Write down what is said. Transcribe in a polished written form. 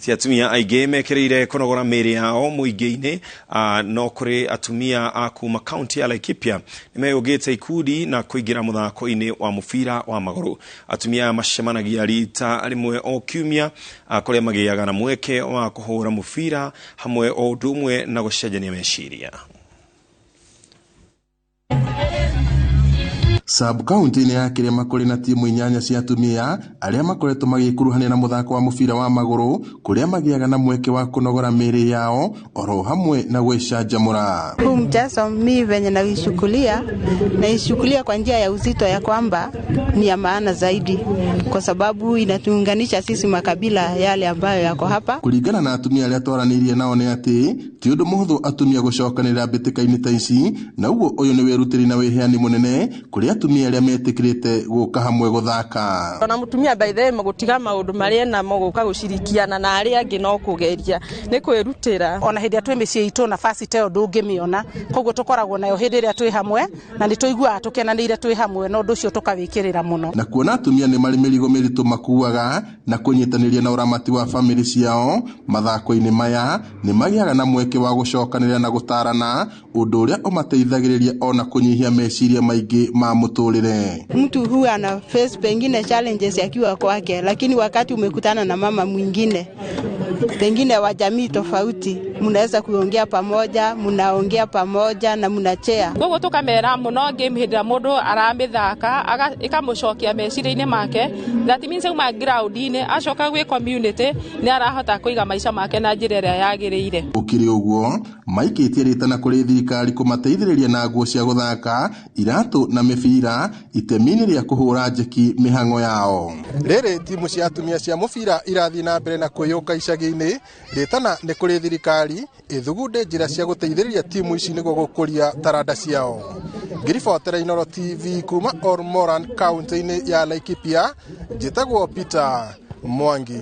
Ti atumia aingĩ mekĩrĩire kũnogora mĩĩrĩ yao mũingĩ-inĩ, no kũrĩ atumia a kuma kaunti ya Laikipia nĩ meyũngĩte ikundi na kũingĩra mũthako-inĩ wa mũbira wa magũrũ. Atumia aya macemanagia rita rĩmwe o kiumia, kũrĩa magĩaga na mweke wa kũhũra mũbira hamwe o ũndũ ũmwe na gũcenjania meciria. Sub-county-inĩ ya Kĩrĩma kũrĩ na timu 8 cia atumia arĩa makoretwo magĩkuruhania na mũthako wa mũbira wa magũrũ kũrĩa magĩaga na mweke wa kũnogora mĩĩrĩ yao oro hamwe na gwĩcanjamũra. Huu mchezo mi venye naishukulia kwa njia ya uzito ya kwamba ni ya maana zaidi kwa sababu inatuunganisha sisi makabila yale ambayo yako hapa. Kulingana na atumia arĩa twaranĩirie nao nĩ atĩ ti ũndũ mũhũthũ atumia gũcokanĩrĩra mbĩtĩka-inĩ ta ici, na ũguo ũyũ nĩ wĩrutĩri na wĩheani mũnene kũrĩ atumia arĩa metĩkĩrĩte gũka hamwe gũthaka. Ona mũtumia by the way gũtiga maũndũ marĩa namo gũka gũcirikiana na arĩa angĩ no kũgeria nĩ kwĩrutĩra. Ona hĩndĩ ĩrĩa twĩ mĩciĩ itũ nafasi ta ĩyo ndũngĩmĩona, koguo tũkoragwo nayo hĩndĩ ĩrĩa twĩ hamwe na nĩ tũiguaga tũkenanĩire twĩ hamwe na ũndũ ũcio tũkawĩkĩrĩra mũno. Na kuona atumia nĩ marĩ mĩrigo mĩritũ makuaga na kũnyitanĩria na ũramati wa bamĩrĩ ciao mathako-inĩ maya nĩ magĩaga na mweke wa gũcokanĩrĩra na gũtarana, ũndũ ũrĩa ũmateithagĩrĩria ona kũnyihia meciria maingĩ ma mũtũrĩre. Mtu huwa ana face pengine challenges akiwa kwake, lakini wakati umekutana na mama mwingine pengine wa jamii tofauti, mnaweza kuongea pamoja, mnaongea pamoja na mnachea. Koguo tukamera muno game hĩndĩ ĩrĩa mũndũ aramĩthaka ĩkamũcokia meciria-inĩ make, that means auma ground-inĩ acoka gwĩ community nĩ arahota kũiga maica make na njĩra ĩrĩa yagĩrĩire. Gũkĩrĩ ũguo maikĩtie rĩtana kũrĩ thirikari kũmateithĩrĩria na nguo cia gũthaka, iratũ na mĩbira itemi-inĩ rĩa kũhũra njeki mĩhang'o yao. Rĩrĩ timu cia atumia cia mũbira irathiĩ na mbere na kwĩyũka icagi-inĩ, rĩtana nĩ kũrĩ thirikari ĩthugunde njĩra cia gũteithĩrĩria timu ici nĩguo gũkũria taranda ciao. Ngĩribotera Inooro TV kuma Olmoran kaunti-inĩ ya Laikipia, njĩtagwo Peter Mwangi.